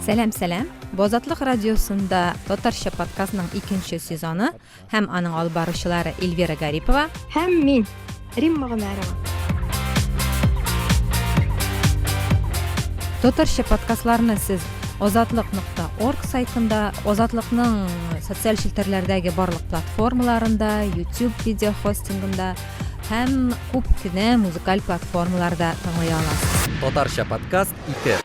Сәлам, сәлам. Бу Азатлык радиосында татарча подкастның икенче сезоны һәм аның алып баручылары Эльвира Гарипова һәм мин, Римма Гомәрова. Татарча подкастларны сез азатлык.орг сайтында, Азатлыкның социаль челтәрләрдәге барлык платформаларында, YouTube видеохостингында һәм күп кенә музыкаль платформаларда тыңлый аласыз. Татарча подкаст 2.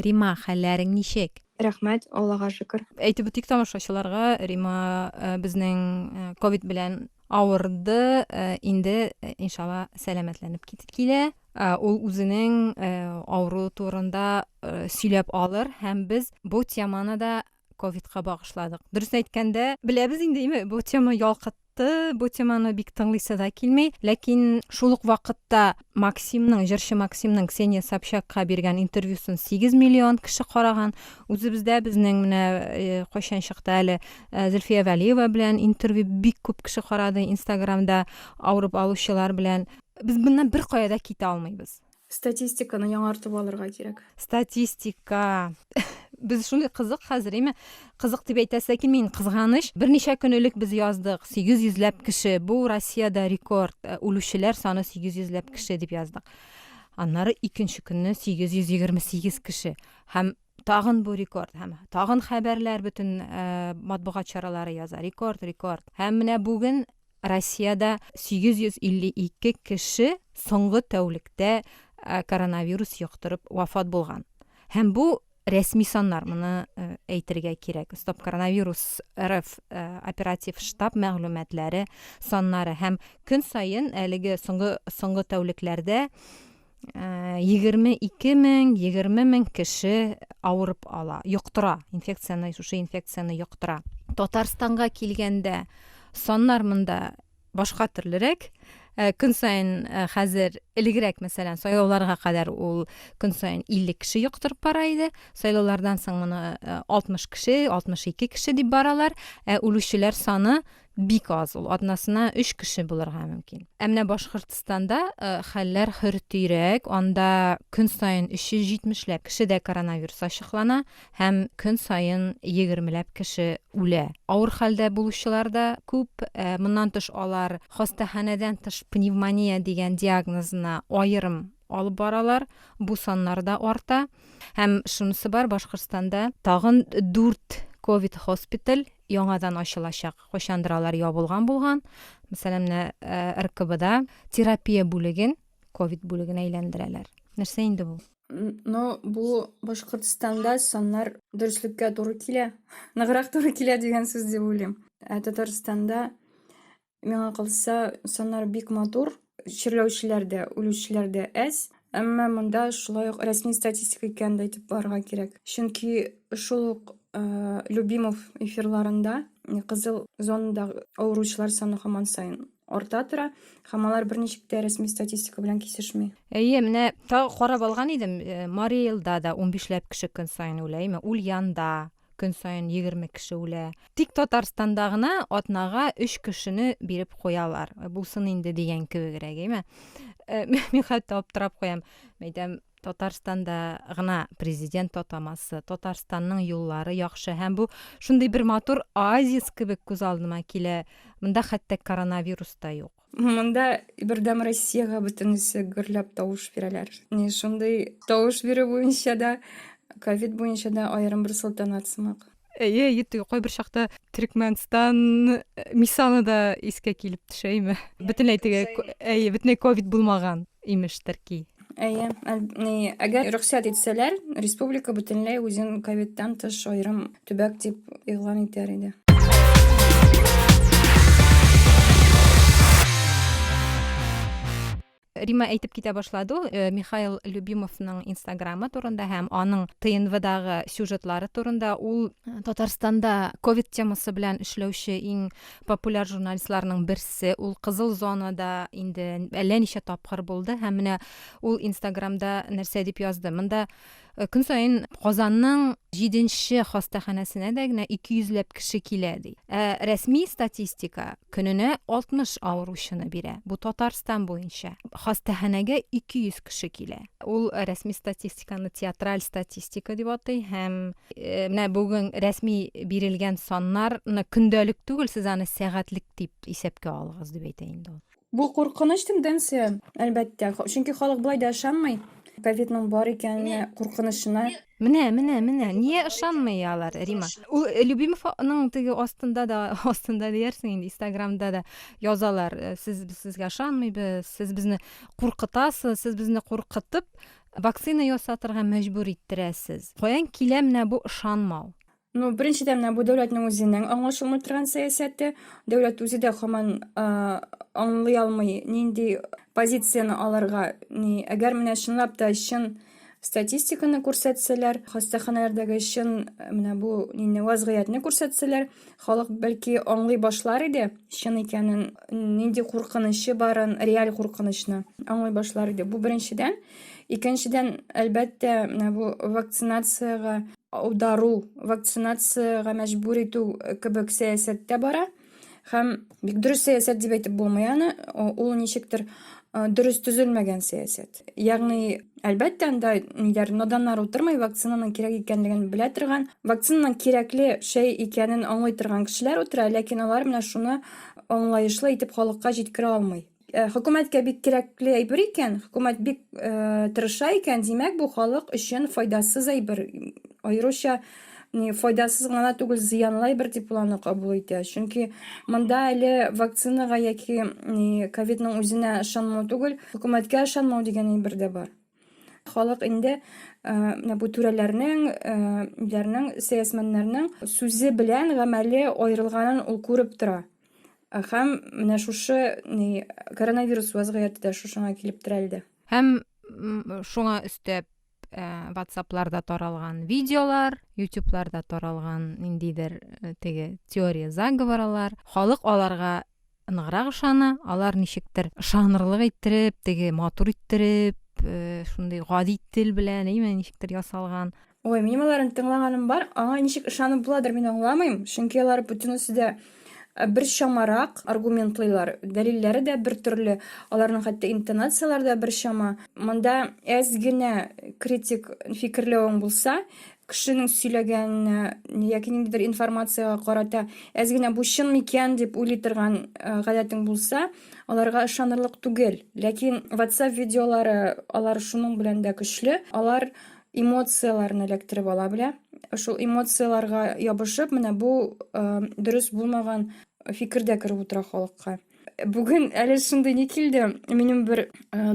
Рима, хәлләрең ничек? Рәхмәт, Аллага шөкер. Әйтеп үтик тамашачыларга, Рима э, безнең э, ковид белән авырды, э, инде иншалла сәламәтләнеп китеп килә. Ул үзенең авыру турында сөйләп алыр һәм без бу теманы да ковидка багышладык. Дөресен әйткәндә, беләбез инде, име, бу тема ялкытты, бу теманы бик тыңлыйсы да килми. Ләкин шул ук вакытта Максимның, җырчы Максимның Ксения Собчакка биргән интервьюсын 8 миллион кеше караган. Үзебездә безнең менә э, кайчан чыкты әле э, Зөлфия Вәлиева белән интервью бик күп кеше карады Инстаграмда авырып алучылар белән. Без моннан бер кая да китә алмыйбыз. Статистиканы яңартып алырга кирәк. Статистика. Без шундый кызык хәзер, әйме? Кызык дип әйтәсе килми, инде кызганыч. Берничә көн элек без яздык, 800 ләп кеше, бу Россиядә рекорд, э, үлүчеләр саны 800 ләп кеше дип яздык. Аннары икенче көнне 828 кеше. Һәм тагын бу рекорд, һәм тагын хәбәрләр бөтен э, матбугат чаралары яза. Рекорд, рекорд. Һәм менә бүген Россиядә 852 кеше соңгы тәүлектә коронавирус йоктырып вафат булган. Һәм бу рәсми саннар, моны әйтергә кирәк. Стоп коронавирус РФ оператив штаб мәгълүматлары саннары һәм көн саен әлеге соңгы соңгы тәүлекләрдә 22 мең, 20 мең кеше авырып ала, йоктыра, инфекцияне, шушы инфекцияне йоктыра. Татарстанга килгәндә, саннар монда башка төрлерәк. Э, көн саен э, хәзер элегрәк, мәсәлән, сайлауларга кадәр ул көн саен 50 кеше йоктырып бара иде. Сайлаулардан соң моны 60 э, кеше, 62 кеше дип баралар. Ә үлүчеләр саны Бик аз ул, атнасына өч кеше булырга мөмкин. Ә менә Башкортстанда э, хәлләр хөртирәк, анда көн саен 370 ләп кешедә коронавирус ачыклана һәм көн саен 20 ләп кеше үлә. Авыр хәлдә булучылар да күп. Э, моннан тыш алар хастаханәдән тыш пневмония дигән диагнозына аерым алып баралар. Бу саннар да арта. Һәм шунысы бар, Башкортстанда тагын 4 ковид хоспиталь яңадан ачылачак. Кайчандыр алар ябылган булган. Мәсәлән, менә э, РКБда терапия бүлеген ковид бүлегенә әйләндерәләр. Нәрсә инде бу? Но бу Башкортстанда саннар дөреслеккә туры килә. Ныграк туры килә дигән сүз дип уйлыйм. Ә Татарстанда Миңа калса, саннар бик матур, чирләүчеләр дә, үлүчеләр дә әз. Әмма монда шулай ук рәсми статистика икәнен дә әйтеп барырга кирәк. Чөнки шул ук э, Любимов эфирларында кызыл зонада авыручылар саны һаман саен арта тора һәм алар берничек тә рәсми статистика белән кисешми. Әйе, менә тагы карап алган идем, э, Мари Элда да унбишләп кеше көн саен үлә, әйме, Ульянда Көн саен 20 кеше үлә. Тик Татарстанда гына атнага өч кешене биреп куялар. Булсын инде дигән кебегрәк, әйме? Э, мин хәтта аптырап куям. Әйтәм, Татарстанда гына президент атамасы, Татарстанның юллары яхшы һәм бу шундый бер матур оазис кебек күз алдыма килә. Монда хәтта коронавирус та юк. Монда Бердәм Россиягә бөтенесе гөрләп тавыш бирәләр. Ни шундый тавыш бирү буенча да, ковид буенча да аерым бер салтанат сымак. Әйе, әйе, теге кайбер чакта Төркмәнстан э, мисалы да искә килеп төшә име? Бөтенләй теге, әйе, бөтенләй ковид булмаган имештер ки. Әйе, ни, әгәр рөхсәт итсәләр, республика бөтенләй үзен ковидтан тыш аерым төбәк дип игълан итәр иде. Рима әйтеп китә башлады ул э, Михаил Любимовның Инстаграмы турында һәм аның ТНВдагы сюжетлары турында. Ул э, Татарстанда ковид темасы белән эшләүче иң популяр журналистларның берсе. Ул кызыл зонада инде әллә ничә тапкыр булды һәм менә ул Инстаграмда нәрсә дип язды. Монда Көн саен Казанның җиденче хастаханәсенә дә генә 200 ләп кеше килә, ди. Ә рәсми статистика көненә 60 авыручыны бирә. Бу Татарстан буенча. Хастаханәгә 200 кеше килә. Ул рәсми статистиканы театраль статистика дип атый һәм менә бүген рәсми бирелгән саннарны көндәлек түгел, сез аны сәгатьлек дип исәпкә алыгыз дип әйтә инде ул. Бу куркыныч тенденция, әлбәттә. Чөнки халык болай да ышанмый ковидның бар икәненә, куркынычына. Менә, менә, менә. Нигә ышанмый алар, Рима? Ул Любимовның теге астында да, астында диярсең инде, Инстаграмда да язалар. Сез без сезгә ышанмыйбыз, сез безне куркытасыз, сез безне куркытып, вакцина ясатырга мәҗбүр иттерәсез. Каян килә менә бу ышанмау? Ну, беренчедән, менә бу дәүләтнең үзенең аңлашылмый торган сәясәте. Дәүләт үзе дә һаман аңлый алмый, нинди позицияне алырга. Ни, әгәр менә чынлап та чын статистиканы күрсәтсәләр, хастаханәләрдәге чын менә бу нинди вазгыятьне күрсәтсәләр, халык бәлки аңлый башлар иде, чын икәнен, нинди куркынычы барын, реаль куркынычны аңлый башлар иде. Бу беренчедән. Икенчедән, әлбәттә, менә бу вакцинациягә аудару, вакцинациягә мәҗбүр итү кебек сәясәт тә бара. Һәм бик дөрес сәясәт дип әйтеп булмый аны, ул ничектер дөрес төзелмәгән сәясәт. Ягъни, әлбәттә, анда ниләр, наданнар утырмый, вакцинаның кирәк икәнлеген белә торган, вакцинаның кирәкле шәй икәнен аңлый торган кешеләр утыра, ләкин алар менә шуны аңлаешлы итеп халыкка җиткерә алмый. Хөкүмәткә бик кирәкле әйбер икән, хөкүмәт бик тырыша икән, димәк, бу халык өчен файдасыз әйбер. Аеруча ни файдасыз гына да түгел, зыянлы әйбер дип ул аны кабул итә. Чөнки монда әле вакцинага яки ни ковидның үзенә ышанмау түгел, хөкүмәткә ышанмау дигән әйбер дә бар. Халык инде менә бу түрәләрнең, ниләрнең, сәясмәннәрнең сүзе белән гамәле аерылганын ул күреп тора. Һәм менә шушы ни коронавирус вазгыяте дә шушыңа килеп терәлде. Һәм шуңа өстәп WhatsApp-ларда таралган видеолар, YouTube-ларда таралган ниндидер теге теория заговоралар, халык аларга ныграк ышана, алар ничектер ышанырлык иттереп, теге матур иттереп, шундый гади тел белән, әйме, ничектер ясалган. Ой, минем аларын тыңлаганым бар. Аңа ничек ышанып буладыр, мин аңламыйм. Чөнки алар бөтенесе дә бер чамарак аргументлыйлар. Дәлилләре дә бер төрле. Аларның хәтта интонацияләре дә бер чама. Монда әз генә критик фикерләвең булса, кешенең сөйләгәненә яки ниндидер информациягә карата әз генә бу чын микән дип уйлый торган гадәтең булса, аларга ышанырлык түгел. Ләкин WhatsApp видеолары алар шуның белән дә көчле. Алар эмоцияләрне эләктереп ала белә. Шул эмоцияләргә ябышып, менә бу дөрес булмаган фикер дә кереп утыра халыкка. Бүген әле шундый ни килде. Минем бер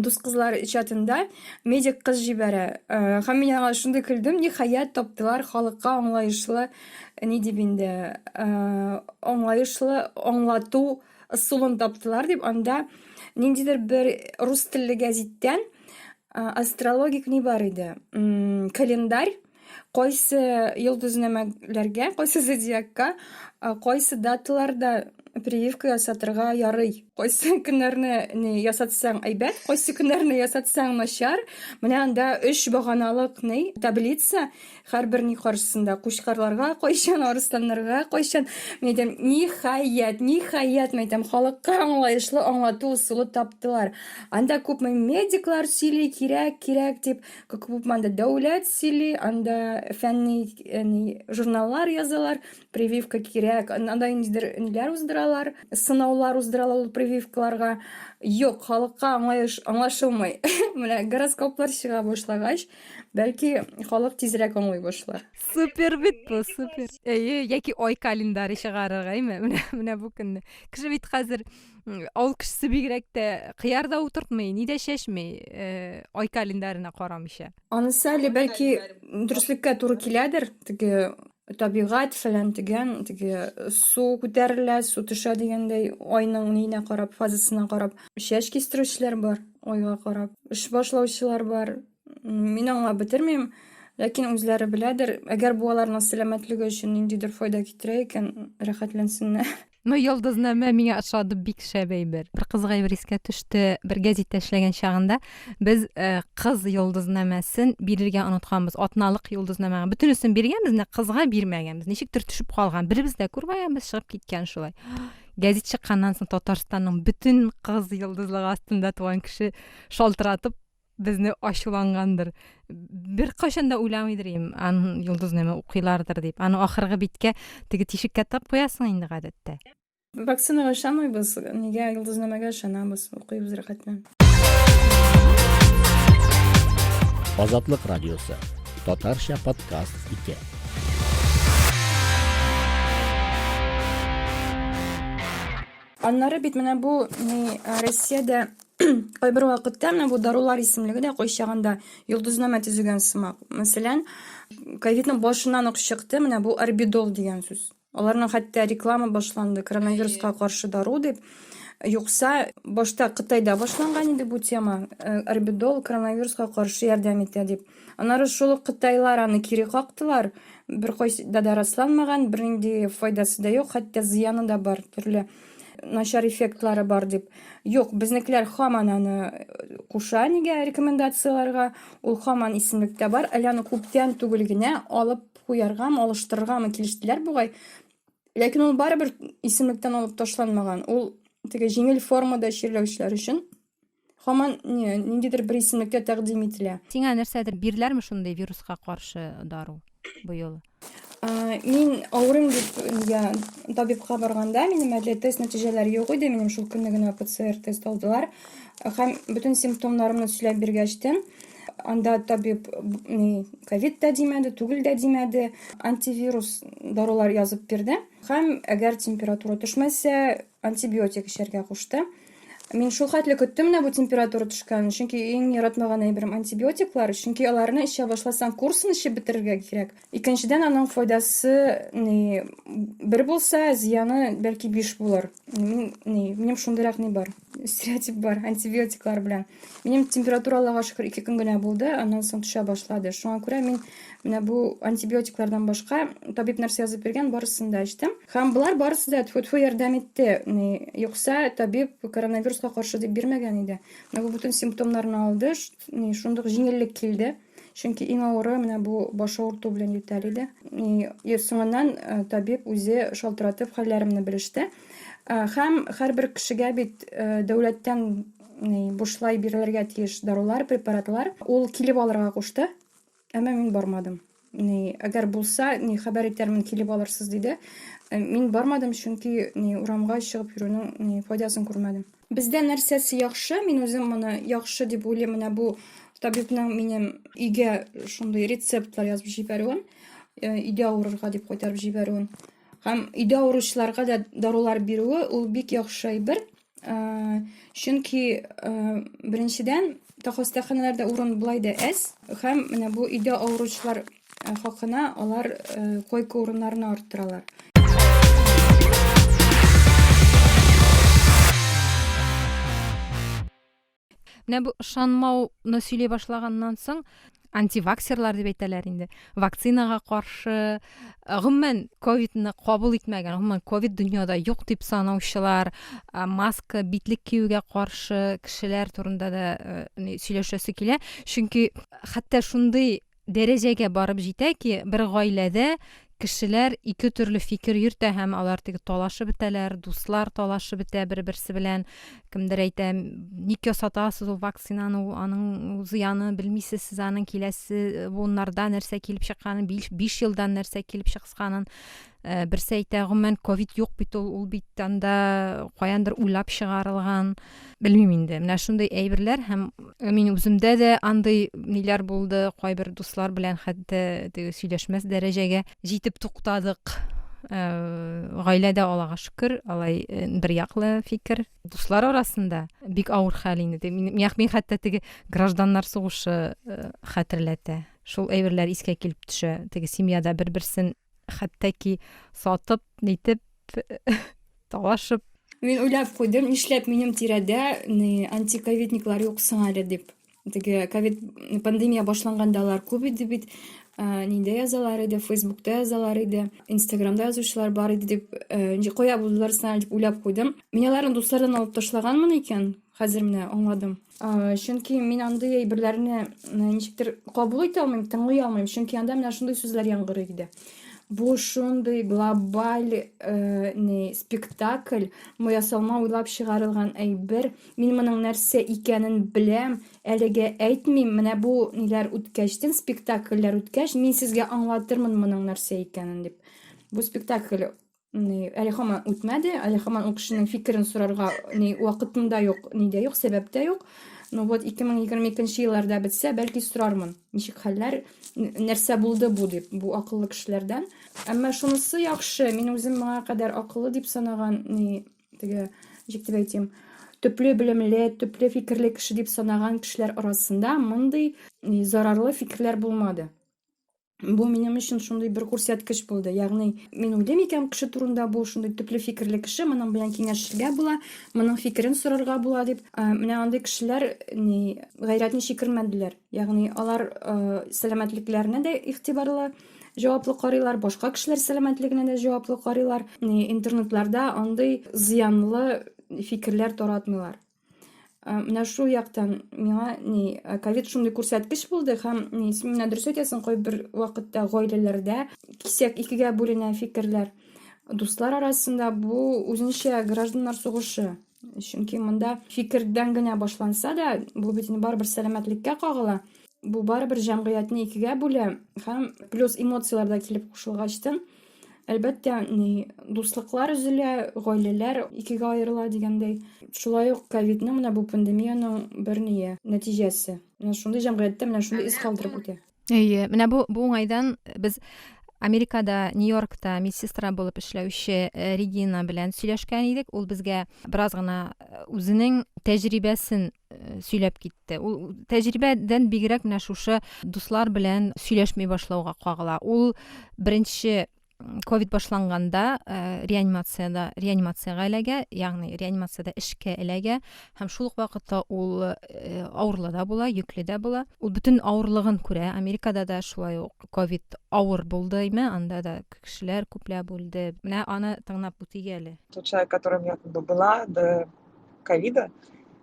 дус кызлар чатында медик кыз җибәрә. Һәм мин аңа шундый көлдем, ниһаять таптылар халыкка аңлаешлы ни дип инде, аңлаешлы аңлату ысулын таптылар дип, анда ниндидер бер рус телле гәзиттән астрологик ни бар иде? Календарь кайсы йолдызнамәләргә, кайсы зодиакка, кайсы даталарда прививка ясатырга ярый. Кайсы көннәрне ни ясатсаң әйбәт, кайсы көннәрне ясатсаң начар. Менә анда өч баганалык ни таблица Һәрбер ни каршысында кучкарларга кайчан, арысланнарга кайчан. Мин әйтәм, ниһаять, ниһаять, мин әйтәм, халыкка аңлаешлы аңлату ысулы таптылар. Анда күпме медиклар сөйли, кирәк, кирәк дип, күпме анда дәүләт сөйли, анда фәнни ни, журналлар язалар, прививка кирәк, анда ниндидер ниләр уздыралар, сынаулар уздыралар ул прививкаларга. Юк, халыкка аңлаеш, аңлашылмый. Менә гороскоплар чыга башлагач, Бәлки, халык тизрәк аңлый башлар. Супер бит бу, супер. Әйе, яки ай календаре чыгарырга, әйме? Менә, менә бу көнне. Кеше бит хәзер авыл кешесе бигрәк тә кыяр да утыртмый, ни дә чәчми, э, ай календарена карамыйча. Анысы әле бәлки дөреслеккә туры киләдер, теге табигать фәлән дигән, теге су күтәрелә, су төшә дигәндәй, айның ниенә карап, фазасына карап. Чәч кистерүчеләр бар, айга карап. Эш башлаучылар бар. Мин аңлап бетермим, ләкин үзләре беләдер. Әгәр бу аларның сәламәтлеге өчен ниндидер файда китерә икән, рәхәтләнсеннәр. Ну, йолдызнамә миңа ошады, бик шәп әйбер. Бер кызык әйбер искә төште. Бер гәзиттә эшләгән чагында без э, кыз йолдызнамәсен бирергә онытканбыз. Атналык йолдызнамәгә. Бөтенесен биргәнбез, менә кызга бирмәгәнбез. Ничектер төшеп калган. Беребез дә күрмәгәнбез, чыгып киткән шулай. Гәзит чыкканнан соң Татарстанның бөтен кыз йолдызлыгы астында туган кеше шалтыратып безне ачулангандыр. Беркайчан да уйламыйдыр идем, аны йолдызнамә укыйлардыр дип. Аны ахыргы биткә теге тишеккә тыгып куясың инде гадәттә. Вакцинага ышанмыйбыз, нигә йолдызнамәгә ышанабыз, укыйбыз рәхәтләнеп. Азатлык радиосы. Татарча подкаст 2. Аннары бит менә бу ни Россиядә кайбер вакытта менә бу дарулар исемлеге дә кайчагында йолдызнамә төзегән сымак. Мәсәлән, ковидның башыннан ук чыкты менә бу арбидол дигән сүз. Аларның хәтта реклама башланды, коронавируска каршы дару дип. Юкса, башта Кытайда башланган иде бу тема, арбидол коронавируска каршы ярдәм итә дип. Аннары шул ук кытайлар аны кире кактылар. Беркайда да расланмаган, бернинди файдасы да юк, хәтта зыяны да бар, төрле начар эффектлары бар дип. Юк, безнекеләр һаман аны куша нигә рекомендацияләргә, ул һаман исемлектә бар. Әле аны күптән түгел генә алып куяргамы, алыштырыргамы килештеләр бугай. Ләкин ул барыбер исемлектән алып ташланмаган. Ул теге җиңел формада чирләүчеләр өчен һаман ниндидер бер исемлектә тәкъдим ителә. Сиңа нәрсәдер бирделәрме шундый вируска каршы дару бу юлы? Мин авырыйм дип нигә табибка барганда, минем әле тест нәтиҗәләре юк иде, минем шул көнне генә ПЦР тест алдылар. Һәм бөтен симптомнарымны сөйләп биргәчтен, анда табиб ни ковид та димәде, түгел дә димәде, антивирус дарулар язып бирде. Һәм әгәр температура төшмәсә, антибиотик эчәргә кушты. Мин шул хәтле көттем менә бу температура төшкәнен, чөнки иң яратмаган әйберем антибиотиклар, чөнки аларны эчә башласаң, курсын эчеп бетерергә кирәк. Икенчедән, аның файдасы ни бер булса, зыяны бәлки биш булыр. Мин ни, минем шундыйрак ни бар, стереотип бар антибиотиклар белән. Минем температура, Аллага шөкер, 2 көн генә булды, аннан соң төшә башлады. Шуңа күрә мин менә бу антибиотиклардан башка табиб нәрсә язып биргән, барысын да эчтем. Һәм болар барысы да тьфу-тьфу ярдәм итте. Юкса табиб коронавируска каршы дип бирмәгән иде. Менә бу бөтен симптомнарны алды, шундук җиңеллек килде. Чөнки иң авыры менә бу баш авырту белән ютәл иде. И соңыннан э, табиб үзе шалтыратып хәлләремне белеште. Э, һәм һәрбер кешегә бит э, дәүләттән бушлай бирелергә тиеш дарулар, препаратлар. Ул килеп алырга кушты. Әмма мин бармадым. Ни, әгәр булса, ни хәбәр итәрмен, килеп алырсыз, диде. Э, мин бармадым, чөнки ни урамга чыгып йөрүнең ни файдасын күрмәдем. Бездә нәрсәсе яхшы, мин үзем моны яхшы дип уйлыйм, менә бу табибның минем өйгә шундый рецептлар язып җибәрүен, э, өйдә авырырга дип кайтарып җибәрүен. Һәм өйдә авыручыларга да дарулар бирүе ул бик яхшы әйбер. Э, чөнки э, беренчедән, хастаханәләрдә урын болай да әз, һәм менә бу өйдә авыручылар э, хакына алар койка урыннарын арттыралар. Менә бу ышанмауны сөйли башлаганнан соң, антиваксерлар дип әйтәләр инде, вакцинага каршы, э, гомумән ковидны кабул итмәгән, гомумән ковид дөньяда юк дип санаучылар, э, маска, битлек киюгә каршы кешеләр турында да э, сөйләшәсе килә. Чөнки хәтта шундый дәрәҗәгә барып җитә ки, бер гаиләдә кешеләр ике төрле фикер йөртә һәм алар теге талашып бетәләр, дуслар талашып бетә бер-берсе белән. Кемдер әйтә, ник ясатасыз ул вакцинаны, ул аның зыяны белмисез сез аның киләсе э, буыннарда нәрсә килеп чыкканын, 5 елдан нәрсә килеп чыкканын. Э, берсе әйтә, гомумән ковид юк бит ул, ул бит анда каяндыр уйлап чыгарылган. Белмим инде. Менә шундый әйберләр һәм э, мин үземдә дә андый ниләр булды, кайбер дуслар белән хәтта теге сөйләшмәс дәрәҗәгә җитеп туктадык. Э, гаиләдә Аллага шөкер, алай бер яклы фикер. Дуслар арасында бик авыр хәл инде. Мин, мин хәтта теге гражданнар сугышы хәтерләтә. Шул әйберләр искә килеп төшә. Теге семьяда бер-берсен хәтта ки сатып, нитеп, талашып. Мин уйлап куйдым, нишләп минем тирәдә ни антиковидниклар юк соң әле дип. Теге ковид пандемия башланганда алар күп иде бит. Нидә язалар иде, Фейсбукта язалар иде, Инстаграмда язучылар бар иде дип, ничек кая булдылар соң дип уйлап куйдым. Мин аларны дуслардан алып ташлаганмын икән, хәзер менә аңладым. Чөнки мин андый әйберләрне ничектер кабул итә алмыйм, тыңлый алмыйм. Чөнки анда менә шундый сүзләр яңгырый иде. Бу шундый глобаль ни спектакль, бу ясалма уйлап чыгарылган әйбер. Мин моның нәрсә икәнен беләм, Әлегә әйтмим, менә бу ниләр үткәчтен, спектакльләр үткәч, мин сезгә аңлатырмын моның нәрсә икәнен дип. Бу спектакль ни, әле һаман үтмәде, әле һаман ул кешенең фикерен сорарга ни вакытым да юк, ни дә юк, сәбәп тә юк. Ну вот 2022 елларда бетсә, бәлки сорармын, ничек хәлләр, нәрсә булды бу дип, бу акыллы кешеләрдән. Әмма шунысы яхшы, мин үзем моңа кадәр акыллы дип санаган ни теге ничек дип әйтим, төпле белемле, төпле фикерле кеше дип санаган кешеләр арасында мондый зарарлы фикерләр булмады. Бу минем өчен шундый бер күрсәткеч булды. Ягъни, мин уйлыйм икән кеше турында бу шундый төпле фикерле кеше, моның белән киңәшергә була, моның фикерен сорарга була дип. Менә андый кешеләр ни гайрәтне чикермәделәр. Ягъни, алар сәламәтлекләренә дә игътибарлы, җаваплы карыйлар, башка кешеләр сәламәтлегенә дә җаваплы карыйлар. Интернетларда андый зыянлы фикерләр таратмыйлар. Менә шул яктан миңа ни ковид шундый күрсәткеч булды һәм ни син менә дөрес әйтәсең, кайбер вакытта гаиләләрдә кисәк икегә бүленә фикерләр. Дуслар арасында бу үзенчә гражданнар сугышы. Чөнки монда фикердән генә башланса да, бу бит инде барыбер сәламәтлеккә кагыла. Бу барыбер җәмгыятьне икегә бүлә һәм плюс эмоцияләр дә килеп кушылгачтын, әлбәттә, ни дуслыклар өзелә, гаиләләр икегә аерыла дигәндәй. Шулай ук ковидның менә бу пандемиянең бер ние нәтиҗәсе. Менә шундый җәмгыятьтә менә шундый эз калдырып үтә. Әйе, менә бу бу уңайдан без Америкада, Нью-Йоркта медсестра булып эшләүче э, Регина белән сөйләшкән идек. Ул безгә бераз гына э, үзенең тәҗрибәсен э, сөйләп китте. Ул тәҗрибәдән бигрәк менә шушы дуслар белән сөйләшми башлауга кагыла. Ул беренче ковид башланганда э, реанимациядә реанимациягә эләгә, ягъни реанимациядә эшкә эләгә һәм шул ук вакытта ул э, авырлы да була, йөкле дә була. Ул бөтен авырлыгын күрә. Америкада да шулай ук ковид авыр булды, име, анда да кешеләр күпләп үлде. Менә аны тыңлап үтик әле. Тот человек, которым я как бы была до ковида,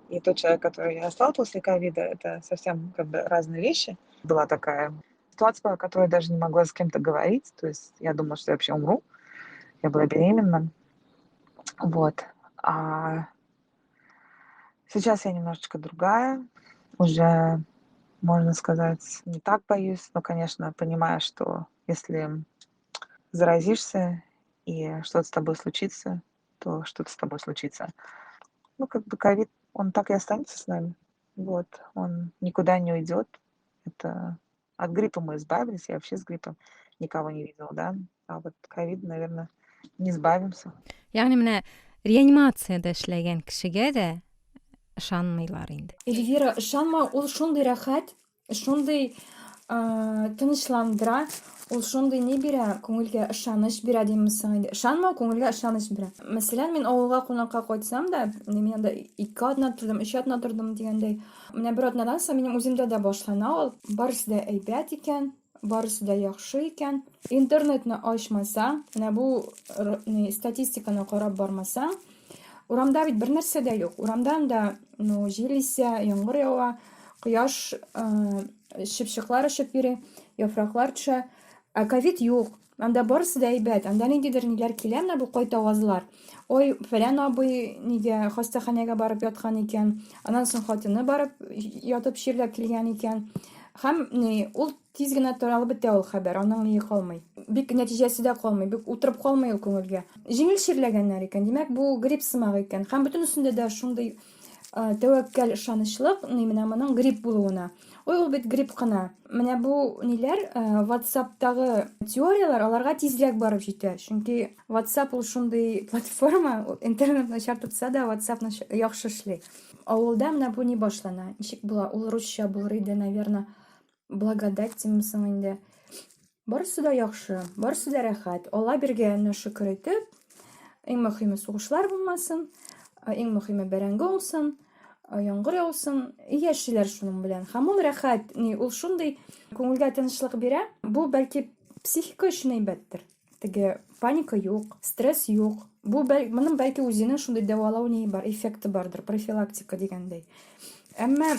и тот человек, который я стал после ковида, это совсем как бы разные вещи. Была такая ситуация, о которой я даже не могла с кем-то говорить. То есть я думала, что я вообще умру. Я была беременна. Вот. А сейчас я немножечко другая. Уже, можно сказать, не так боюсь, но, конечно, понимаю, что если заразишься и что-то с тобой случится, то что-то с тобой случится. Ну, как бы ковид, он так и останется с нами. Вот, он никуда не уйдет. Это от гриппа мы избавились, я вообще с гриппом никого не видела, да. А вот ковид, наверное, не избавимся. Ягъни менә реанимациядә эшләгән кешегә дә ышанмыйлар инде. Эльвира, ышанма, ул шундый рәхәт, шундый тынычландыра, ул шундый ни бирә, күңелгә ышаныч бирә димме соң инде. Ышанмау күңелгә ышаныч бирә. Мәсәлән, мин авылга кунакка кайтсам да, мин анда 2 атна тордым, 3 атна тордым дигәндәй, Менә бер атнадан соң минем үземдә дә башлана ул. Барысы да әйбәт икән, барысы да яхшы икән. Интернетны ачмасаң, менә бу статистиканы карап бармасаң, урамда бит бер нәрсә дә юк. Урамда анда, ну, җил исә, яңгыр ява, кояш, чыпчыклар очып йөри, яфраклар төшә. Ә ковид юк. Анда барысы да әйбәт. Анда ниндидер ниләр килә, менә бу кайтавазлар. Ой, фәлән абый нигә хастаханәгә барып яткан икән. Аннан соң хатыны барып ятып чирләп килгән икән. Һәм ни, ул тиз генә таралып бетә ул хәбәр, аның ние калмый. Бик нәтиҗәсе дә калмый, бик утырып калмый ул күңелгә. Җиңел чирләгәннәр икән, димәк, бу грипп сымак икән. Һәм бөтенесендә дә шундый тәвәккәл ышанычлык, ни менә моның грипп булуына. Ой, ул бит грипп кына. Менә бу ниләр, WhatsApp-тагы теорияләр аларга тизрәк барып җитә. Чөнки WhatsApp ул шундый платформа, интернет начар тотса да, WhatsApp яхшы эшли. Авылда менә бу ни башлана. Ничек була? Ул русча булыр иде, наверное. Благодать димме соң инде. Барысы да яхшы, барысы да рәхәт. Алла биргәненә шөкер итеп, иң мөһиме сугышлар булмасын, иң мөһиме бәрәңге уңсын. Яңгыр яусын, яшиләр шуның белән. Һәм ул рәхәт, ни, ул шундый күңелгә тынычлык бирә. Бу бәлки психика өчен әйбәттер. Теге паника юк, стресс юк. Бу бәл, моның бәлки үзенең шундый дәвалау ние бар, эффекты бардыр, профилактика дигәндәй. Әмма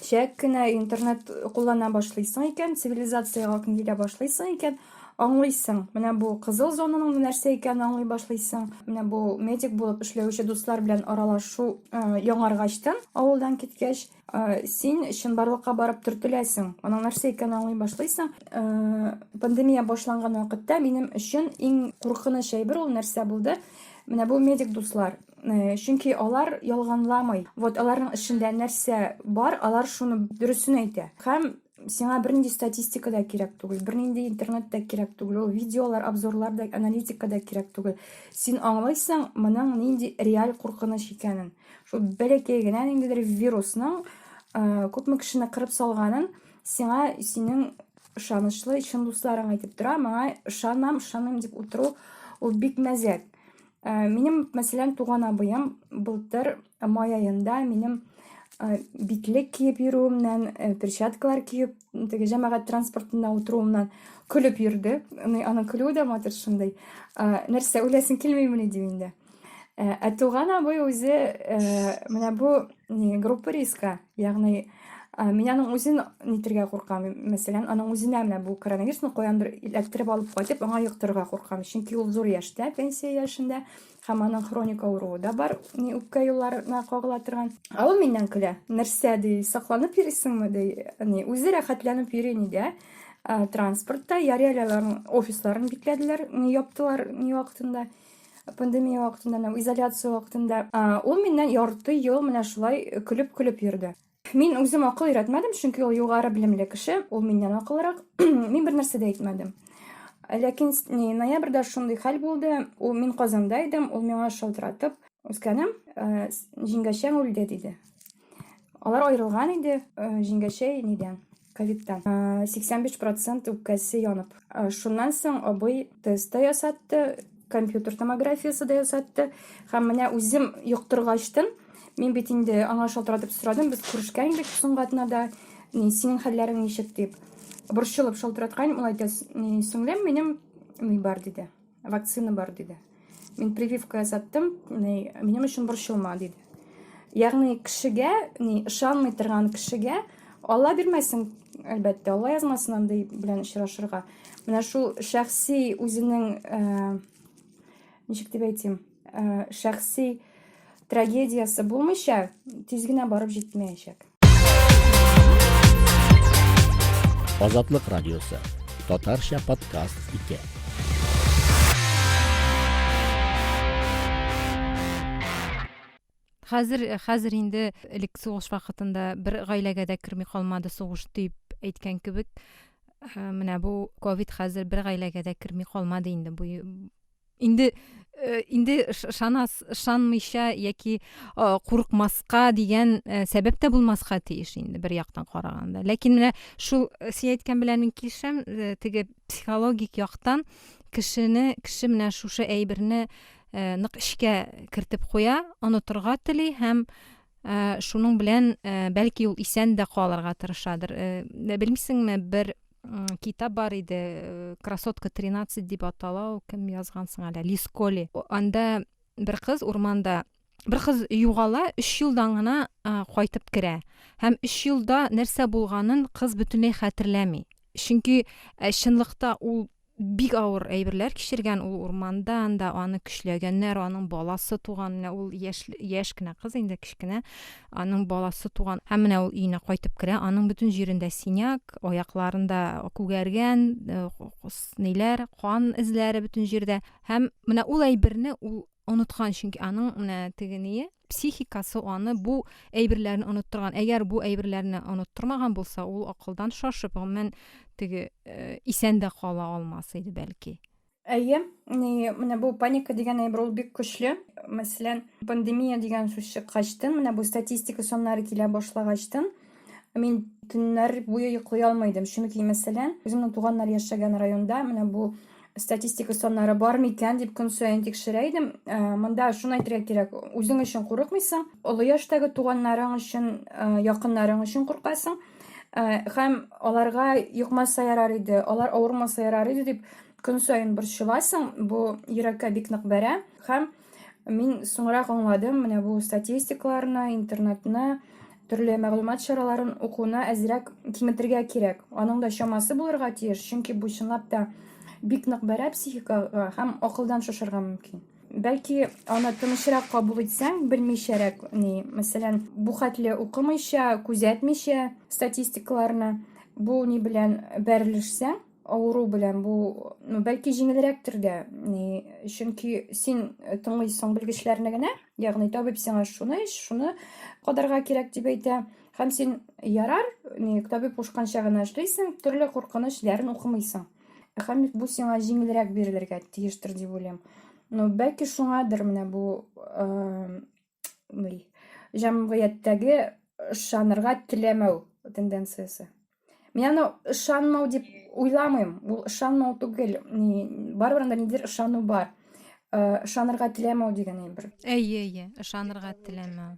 чәк кенә интернет куллана башлыйсың икән, цивилизациягә якын килә башлыйсың икән, аңлыйсың. Менә бу кызыл зонаның нәрсә икәнен аңлый башлыйсың. Менә бу медик булып эшләүче дуслар белән аралашу э, яңаргачтан, авылдан киткәч, э, син чынбарлыкка барып төртеләсең. Аның нәрсә икәнен аңлый башлыйсың. Э, пандемия башланган вакытта минем өчен иң куркыныч әйбер ул нәрсә булды? Менә бу медик дуслар. Чөнки алар ялганламый. Вот аларның эшендә нәрсә бар, алар шуны дөресен әйтә. Һәм Сиңа бернинди статистика да кирәк түгел, бернинди интернет та кирәк түгел, ул видеолар, обзорлар да, аналитика да кирәк түгел. Син аңлыйсың моның нинди реаль куркыныч икәнен. Шул бәләкәй генә ниндидер вирусның э, күпме кешене кырып салганын сиңа синең ышанычлы чын дусларың әйтеп тора. Моңа ышанам, ышанмыйм дип утыру ул бик мәзәк. Э, минем, мәсәлән, туган абыем былтыр май аенда минем э, битлек киеп йөрүемнән, э, перчаткалар киеп, теге җәмәгать транспортында утыруымнан көлеп йөрде. Аның көлүе дә матур шундый. Нәрсә, үләсең килмимени дим инде. Ә туган абый үзе менә бу группа риска, ягъни мин аның үзен нитергә куркам. Мәсәлән, аның үзенә менә бу коронавирусны каяндыр эләктереп алып кайтып, аңа йоктырырга куркам. Чөнки ул зур яшьтә, пенсия яшендә, һәм аның хроник авыруы да бар, ни үпкә юлларына кагыла торган. Ә ул миннән көлә. Нәрсә ди, сакланып йөрисеңме ди. Ни, үзе рәхәтләнеп йөри нидә? Транспортта, ярый әле аларның офисларын бикләделәр, ни яптылар ни вакытында. Пандемия вакытында, менә изоляция вакытында. Ул миннән ярты ел менә шулай көлеп-көлеп йөрде. Мин үзем акыл өйрәтмәдем, чөнки ул югары белемле кеше, ул миннән акыллырак. Мин бер нәрсә дә әйтмәдем. Ләкин ноябрьдә шундый хәл булды. Ул мин Казанда идем, ул миңа шалтыратып, үскәнем, э, җиңгәчәң үлде диде. Алар аерылган иде, э, җиңгәчәй нидән? Ковидтан. 85% э, үпкәсе янып. Э, шуннан соң абый тест та ясатты, компьютер томографиясе дә ясатты. Һәм менә үзем йоктыргачтын, мин бит инде аңа шалтыратып сорадым, без күрешкән идек соңгы атнада, ни, синең хәлләрең ничек дип. Борчылып шалтыраткан, ул әйтә, сеңлем, минем ни бар диде. Вакцина бар диде. Мин прививка ясаттым, минем өчен борчылма диде. Ягъни кешегә, ни, ышанмый торган кешегә Алла бирмәсен, әлбәттә, Алла язмасын андый белән очрашырга. Менә шул шәхси үзенең, э, ничек дип әйтим, э, шәхси трагедиясе булмыйча, тиз генә барып җитмәячәк. Азатлык радиосы. Татарча подкаст итә. Хәзер, хәзер инде элек сугыш вакытында бер гаиләгә дә керми калмады сугыш дип әйткән кебек, э, менә бу ковид хәзер бер гаиләгә дә керми калмады инде бу инде э, инде ышанас ышанмыйча яки э, курыкмаска дигән э, сәбәп тә булмаска тиеш инде бер яктан караганда. Ләкин менә шул син әйткән белән мин килешәм, теге психологик яктан кешене кеше менә шушы әйберне нык эчкә кертеп куя, онытырга тели һәм шуның белән бәлки ул исән дә калырга тырышадыр. Белмисеңме, бер китап бар иде э, красотка 13 дип атала ул кем язган соң әле Лиз Коли анда бер кыз урманда бер кыз югала өч елдан гына кайтып керә һәм өч елда нәрсә булганын кыз бөтенләй хәтерләми чөнки э, чынлыкта ул бик авыр әйберләр кичергән ул урманда анда аны көчләгәннәр аның баласы туган менә ул яшь яшь кенә кыз инде кечкенә аның баласы туган һәм менә ул өенә кайтып керә аның бөтен җирендә синяк аякларында күгәргән э, ниләр кан эзләре бөтен җирдә һәм менә ул әйберне ул оныткан, чөнки аның менә теге ние психикасы аны бу әйберләрне оныттырган. Әгәр бу әйберләрне оныттырмаган булса, ул акылдан шашып, гомумән, теге э, исән дә кала алмас иде бәлки. Әйе, менә бу паника дигән әйбер ул бик көчле. Мәсәлән, пандемия дигән сүз чыккачтын, менә бу статистика саннары килә башлагачтын, мин төннәр буе йоклый алмый идем. Чөнки, мәсәлән, үземнең туганнар яшәгән районда менә бу Статистика саннары бар микән дип көн саен тикшерә идем. Монда шуны әйтергә кирәк, үзең өчен курыкмыйсың, олы яшьтәге туганнарың өчен, якыннарың өчен куркасың. Һәм аларга йокмаса ярар иде, алар авырмаса ярар иде дип көн саен борчыласың. Бу йөрәккә бик нык бәрә. Һәм мин соңрак аңладым, менә бу статистикаларны, интернетны, төрле мәгълүмат чараларын укуны әзрәк киметергә кирәк. Аның да чамасы булырга тиеш, чөнки бу чынлап та бик нык бәрә психикага һәм акылдан шашарга мөмкин. Бәлки, аны тынычрак кабул итсәң, белмичәрәк, ни, мәсәлән, бу хәтле укымыйча, күзәтмичә статистикаларны, бу ни белән бәрелешсәң, авыру белән бу, ну, бәлки җиңелрәктер дә, ни, чөнки син тыңлыйсың белгечләрне генә, ягъни табиб сиңа шуны эч, шуны кадарга кирәк дип әйтә, һәм син ярар, ни, табиб кушканча гына эшлисең, төрле куркынычларын укымыйсың. Һәм бу сиңа җиңелрәк бирелергә тиештер дип уйлыйм. Ну, бәлки шуңадыр менә бу җәмгыятьтәге ышанырга теләмәү тенденциясе. Мин аны ышанмау дип уйламыйм. Ул ышанмау түгел. Ни, барыбер анда ниндидер ышану бар. Ышанырга теләмәү дигән әйбер. Әйе, әйе, ышанырга теләмәү.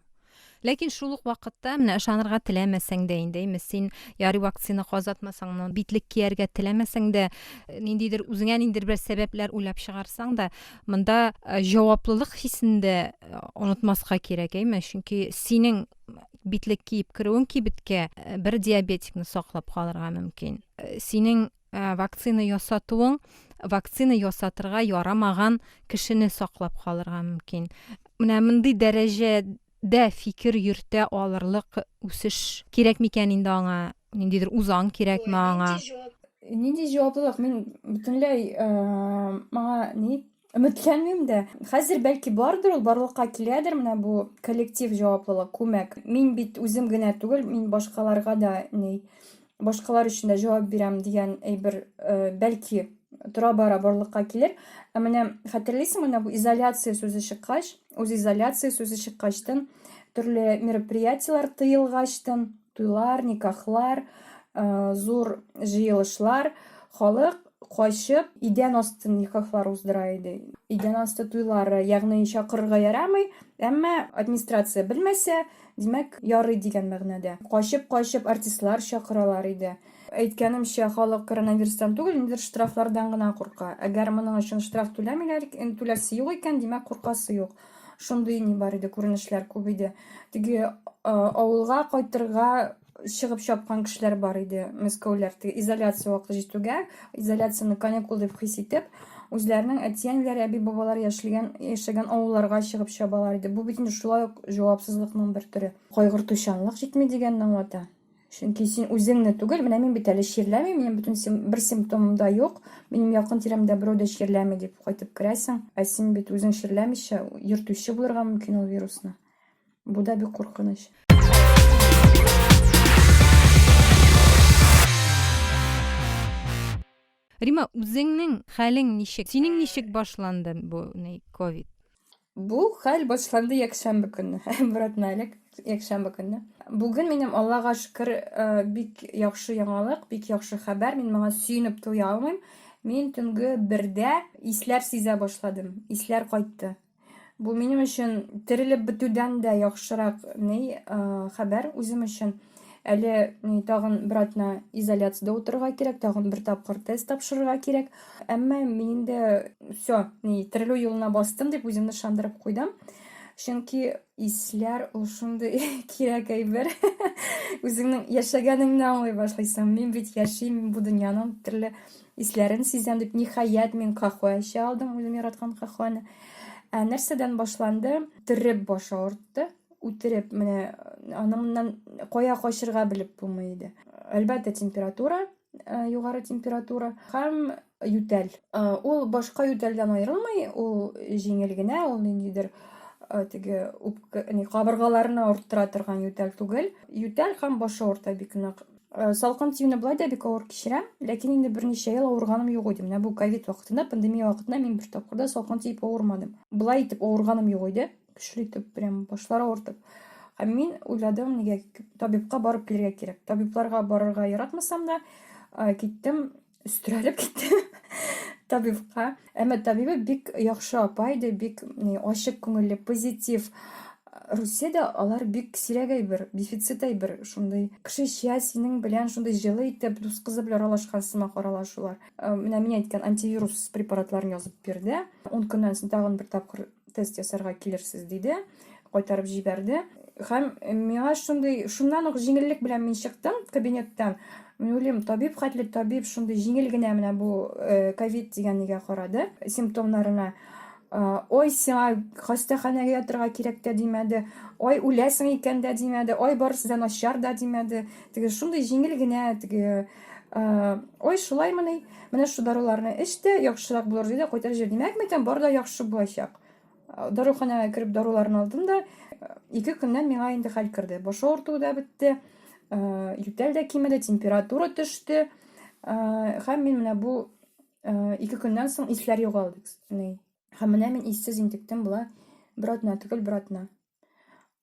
Ләкин шул ук вакытта менә ышанырга теләмәсәң дә инде, әйме, син ярый вакцина казатмасаң, но битлек кияргә теләмәсәң дә, ниндидер үзеңә ниндидер бер сәбәпләр уйлап чыгарсаң да, монда җаваплылык хисен дә онытмаска кирәк, әйме, чөнки синең битлек киеп керүең кибеткә бер диабетикны саклап калырга мөмкин. Синең вакцина ясатуың вакцина ясатырга ярамаган кешене саклап калырга мөмкин. Менә мондый дәрәҗәдә фикер йөртә алырлык үсеш кирәк микән инде аңа? Ниндидер үзаң кирәкме аңа? Нинди җаваплылык? Мин бөтенләй моңа ни өметләнмим дә. Хәзер бәлки бардыр ул, барлыкка киләдер менә бу коллектив җаваплылык, күмәк. Мин бит үзем генә түгел, мин башкаларга да ни, башкалар өчен дә җавап бирәм дигән әйбер бәлки тора-бара барлыкка килер. Ә менә хәтерлисең, менә бу изоляция сүзе чыккач, үзизоляция сүзе чыккачтын, төрле мероприятиеләр тыелгачтын, туйлар, никахлар, зур җыелышлар, халык качып идән асты никахлар уздыра иде. Идән асты туйлары, ягъни чакырырга ярамый, әмма администрация белмәсә, димәк, ярый дигән мәгънәдә. Качып-качып артистлар чакыралар иде. Әйткәнемчә, халык коронавирустан түгел, ниндидер штрафлардан гына курка. Әгәр моның өчен штраф түләмиләр, түләсе юк икән, димәк, куркасы юк. Шундый ни бар иде, күренешләр күп иде. Теге авылга кайтырга чыгып чапкан кешеләр бар иде, мәскәүләр. Теге изоляция вакыты җитүгә, изоляцияне каникул дип хис итеп, үзләренең әти-әниләре, әби-бабалары яшәгән, яшәгән авылларга чыгып чабалар иде. Бу бит инде шулай ук җавапсызлыкның бер төре. Кайгыртучанлык җитми дигәнне аңлата. Чөнки син үзеңне түгел, менә мин бит әле чирләмим, минем бөтен сим, бер симптомым да юк, минем якын тирәмдә берәү дә чирләми дип кайтып керәсең. Ә син бит үзең чирләмичә, йөртүче булырга мөмкин ул вирусны. Бу да бик куркыныч. Рима, үзеңнең хәлең ничек? Синең ничек башланды бу ни ковид? Бу хәл башланды якшәмбе көнне. Бер атна элек, якшәмбе көнне. Бүген минем Аллага шөкер, бик яхшы яңалык, бик яхшы хәбәр. Мин моңа сөенеп туя алмыйм. Мин төнге бердә исләр сизә башладым. Исләр кайтты. Бу минем өчен терелеп бетүдән дә яхшырак ни хәбәр үзем өчен. Әле ни тагын бер атна изоляциядә утырырга кирәк, тагын бер тапкыр тест тапшырырга кирәк. Әмма мин инде все, ни терелү юлына бастым дип үземне ышандырып куйдым. Чөнки исләр ул шундый кирәк әйбер. Үзеңнең яшәгәнеңне аңлый башлыйсың. Мин бит яшим, мин бу дөньяның төрле исләрен сизәм дип, ниһаять, мин каһвә эчә алдым, үзем яраткан каһвәне. Ә нәрсәдән башланды? Тереп баш авыртты. Үтереп, менә аның моннан кая качырга белеп булмый иде. Әлбәттә, температура, югары температура һәм ютәл. Ул башка ютәлдән аерылмый, ул җиңел генә, ул ниндидер теге үпкә, ни, кабыргаларны авырттыра торган ютәл түгел. Ютәл һәм баш авырта бик нык. Салкын тиюне болай да бик авыр кичерәм, ләкин инде берничә ел авырганым юк иде. Менә бу ковид вакытында, пандемия вакытында мин бер тапкыр да салкын тиеп авырмадым. Болай итеп авырганым юк иде, көчле итеп, прям башлар авыртып. Һәм мин уйладым, нигә табибка барып килергә кирәк. Табибларга барырга яратмасам да, киттем, өстерәлеп киттем. табибка. Әмма табибы бик яхшы апа иде, бик ачык күңелле, позитив. Русиядә алар бик сирәк әйбер, дефицит әйбер, шундый кешечә синең белән шундый җылы итеп, дус кызы белән аралашкан сымак аралашулар. Менә мин әйткән антивирус препаратларын язып бирде. 10 көннән соң тагын бер тапкыр тест ясарга килерсез диде. Кайтарып җибәрде. Һәм миңа шундый, шуннан ук җиңеллек белән мин чыктым кабинеттан. Мин уйлыйм, табиб хәтле табиб шундый җиңел генә менә бу ковид дигән нигә карады, симптомнарына. Ой, сиңа хастаханәгә ятырга кирәк тә димәде. Ой, үләсең икән дә димәде. Ой, барысы да начар да димәде. Теге шундый җиңел генә теге ой, шулаймыни? Менә шу даруларны эч тә, яхшырак булыр диде, кайтарып җибәрде. Димәк, мәйтәм, бар да яхшы булачак. Даруханәгә кереп даруларны алдым да, ике көннән миңа инде хәл керде. Баш авыртуы да бетте, ютәл дә кимеде, температура төште. Һәм мин менә бу ике көннән соң исләр югалды. Һәм менә мин иссез интектем була бер атна түгел, бер атна.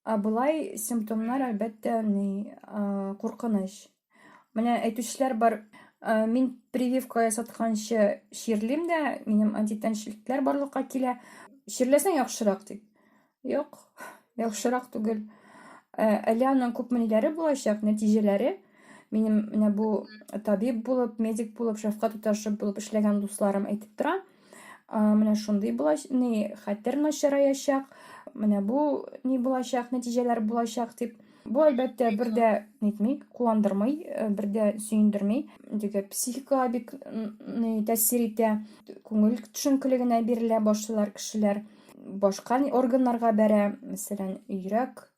Ә болай симптомнар, әлбәттә, ни, куркыныч. Менә әйтүчеләр бар, мин прививка ясатканчы чирлим дә, минем антитәнчелекләр барлыкка килә. Чирләсәң яхшырак дип. Юк, яхшырак түгел. Әле аның күпме ниләре булачак, нәтиҗәләре. Минем менә бу табиб булып, медик булып, шәфкать туташы булып эшләгән дусларым әйтеп тора. Менә шундый була, ни хәтер начараячак, менә бу ни булачак, нәтиҗәләр булачак дип. Бу, әлбәттә, бер дә нитми, куандырмый, бер дә сөендерми. Теге психикага бик ни тәэсир итә, күңел төшенкелегенә бирелә башлыйлар кешеләр. Башка органнарга бәрә, мәсәлән, йөрәк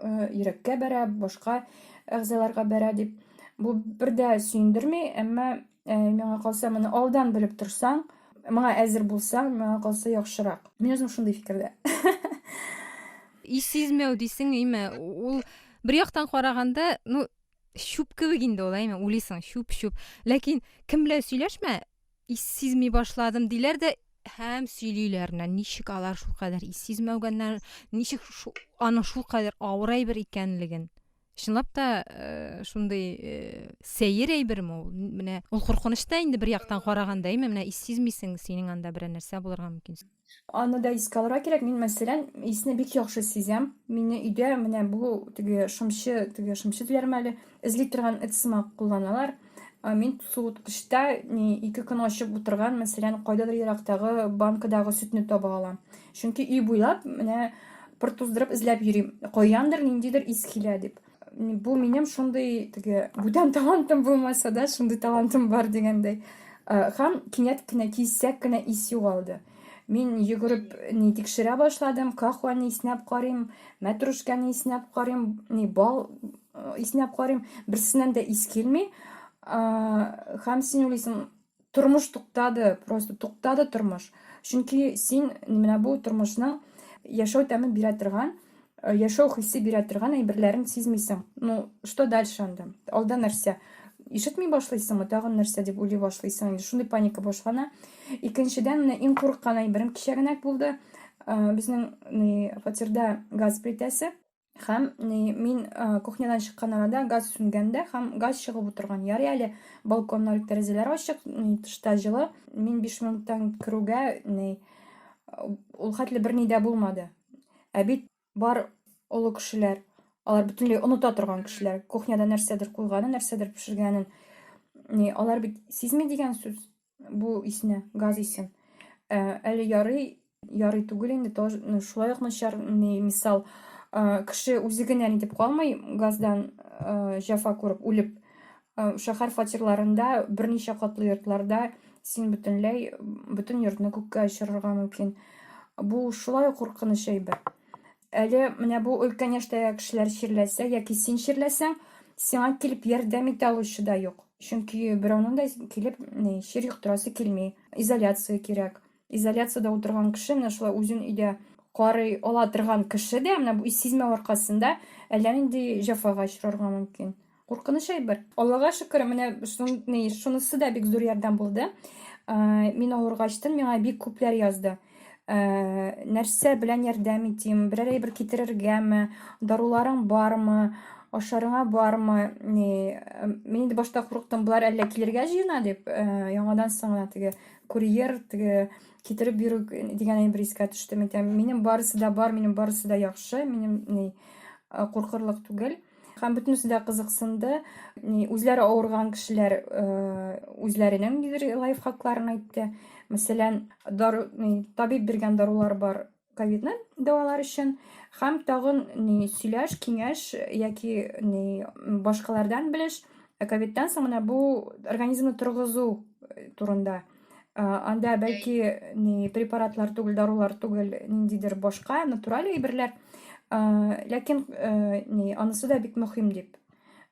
йөрәккә бәрә, башка әгъзаларга бәрә дип. Бу бер дә сөендерми, әмма миңа калса, моны алдан белеп торсаң, моңа әзер булсаң, миңа калса яхшырак. Мин үзем шундый фикердә. Ис сизмәү дисең, әйме, ул бер яктан караганда, ну, чүп кебек инде ул, әйме, уйлыйсың, чүп-чүп. Ләкин кем белән сөйләшмә, ис сизми башладым диләр дә һәм сөйлиләр менә ничек алар шулкадәр ис сизмәгәннәр, ничек шу, аның шулкадәр авыр әйбер икәнлеген. Чынлап та шундый сәер әйберме ул? Менә ул куркыныч та инде бер яктан караганда, әйме, менә ис сизмисең, синең анда берәр нәрсә булырга мөмкин. Аны да искә алырга кирәк. Мин, мәсәлән, исне бик яхшы сизәм. Мине өйдә менә бу теге шымчы, теге шымчы диләрме әле, эзли торган эт сымак кулланалар. Мин суыткычта ни ике көн ачып утырган, мәсәлән, кайдадыр ерактагы банкадагы сөтне таба алам. Чөнки өй буйлап менә пыр туздырып эзләп йөрим. Каяндыр ниндидер ис килә дип. Бу минем шундый теге бүтән талантым булмаса да, шундый талантым бар дигәндәй. Һәм кинәт кенә кисәк кенә ис югалды. Мин йөгереп ни тикшерә башладым, кахваны иснәп карыйм, мәтрүшкәне иснәп карыйм, ни бал иснәп карыйм, берсеннән дә ис килми. Һәм син уйлыйсың, тормыш туктады, просто туктады тормыш. Чөнки син менә бу тормышның яшәү тәме бирә торган, яшәү хисе бирә торган әйберләрен сизмисең. Ну, что дальше анда? Алда нәрсә? Ишетми башлыйсыңмы, тагын нәрсә дип уйлый башлыйсың инде. Шундый паника башлана. Икенчедән, менә иң курыккан әйберем кичә генә булды. Безнең фатирда газ плитәсе. Һәм мин кухнядан чыккан арада газ сүнгән дә һәм газ чыгып утырган. Ярый әле балконнар, тәрәзәләр ачык, тышта җылы. Мин 5 минуттан керүгә ул хәтле берни дә булмады. Ә бит бар олы кешеләр, алар бөтенләй оныта торган кешеләр. Кухняда нәрсәдер куйганын, нәрсәдер пешергәнен. Алар бит сизми дигән сүз бу исне, газ исен. Әле ярый, ярый түгел инде, тоже, ну, шулай ук начар, ни, мисал, кеше үзе генә нитеп калмый, газдан җәфа күреп, үлеп. Шәһәр фатирларында, берничә катлы йортларда син бөтенләй, бөтен йортны күккә очырырга мөмкин. Бу шулай ук куркыныч әйбер. Әле менә бу өлкән яшьтәге кешеләр чирләсә яки син чирләсәң, сиңа килеп ярдәм итә алучы да юк. Чөнки берәүнең дә килеп ни, чир йоктырасы килми. Изоляция кирәк. Изоляциядә утырган кеше менә шулай үзен өйдә карый ала торган кеше дә менә бу сизмәү аркасында әллә нинди җәфага очрарга мөмкин. Куркыныч әйбер. Аллага шөкер, менә шунысы да бик зур ярдәм булды. Мин авыргачтын миңа бик күпләр язды. Нәрсә белән ярдәм итим, берәр әйбер китерергәме, даруларың бармы? Ашарыңа бармы? Ни, мин инде башта курыктым, болар әллә килергә җыена дип, яңадан соң гына теге курьер, теге китереп бирү дигән әйбер искә төште. Мин әйтәм, минем барысы да бар, минем барысы да яхшы, минем ни куркырлык түгел. Һәм бөтенесе дә кызыксынды. Ни, үзләре авырган кешеләр үзләренең ниндидер лайфхакларын әйтте. Мәсәлән, дару, ни, табиб биргән дарулар бар ковидны дәвалар өчен һәм тагын ни сөйләш, киңәш яки ни башкалардан белеш. Ковидтан соң менә бу организмны торгызу турында. Анда бәлки ни препаратлар түгел, дарулар түгел, ниндидер башка натураль әйберләр. Ләкин ни анысы да бик мөһим дип.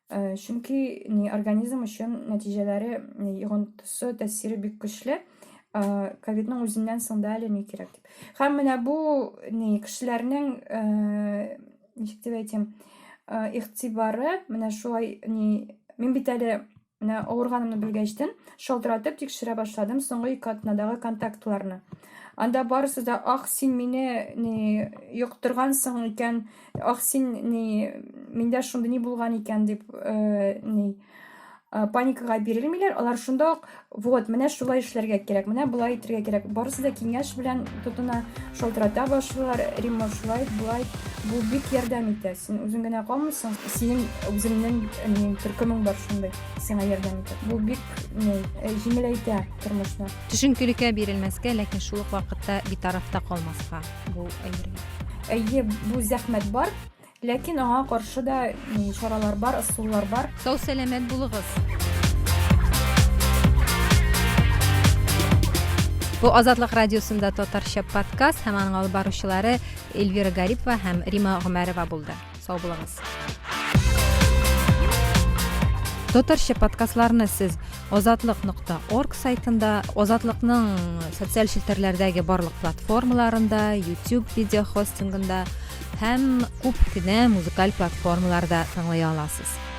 Чөнки ни организм өчен нәтиҗәләре, ни йогынтысы, тәэсире бик көчле. Ковидның үзеннән соң да әле ни кирәк дип. Һәм менә бу ни кешеләрнең ничек дип әйтим, игътибары менә шулай ни мин бит әле Менә авырганымны белгәчтен, шалтыратып тикшерә башладым соңгы ике атнадагы контактларны. Анда барысы да, ах, син мине ни йоктыргансың икән, ах, син ни миндә шундый ни булган икән дип, э, ни э, паникага бирелмиләр. Алар шунда ук, вот, менә шулай эшләргә кирәк, менә болай итәргә кирәк. Барысы да киңәш белән тотына, шалтырата башлыйлар, Римма шулай, болай. Бу бик ярдәм итә. Син үзең генә калмыйсың, синең үзеңнең ни, төркемең бар шундый, сиңа ярдәм итә. Бу бик ни, э, җиңеләйтә тормышны. Төшенкелеккә бирелмәскә, ләкин шул ук вакытта битараф та калмаска бу әйбергә. Әйе, бу зәхмәт бар, ләкин аңа каршы да ни, чаралар бар, ысуллар бар. Сау-сәламәт булыгыз! Бу Азатлык радиосында татарча подкаст һәм аның алып баручылары Эльвира Гарипова һәм Рима Гомәрова булды. Сау булыгыз. Татарча подкастларны сез азатлык.орг сайтында, Азатлыкның социаль челтәрләрдәге барлык платформаларында, YouTube видео хостингында һәм күп кенә музыкаль платформаларда тыңлый аласыз.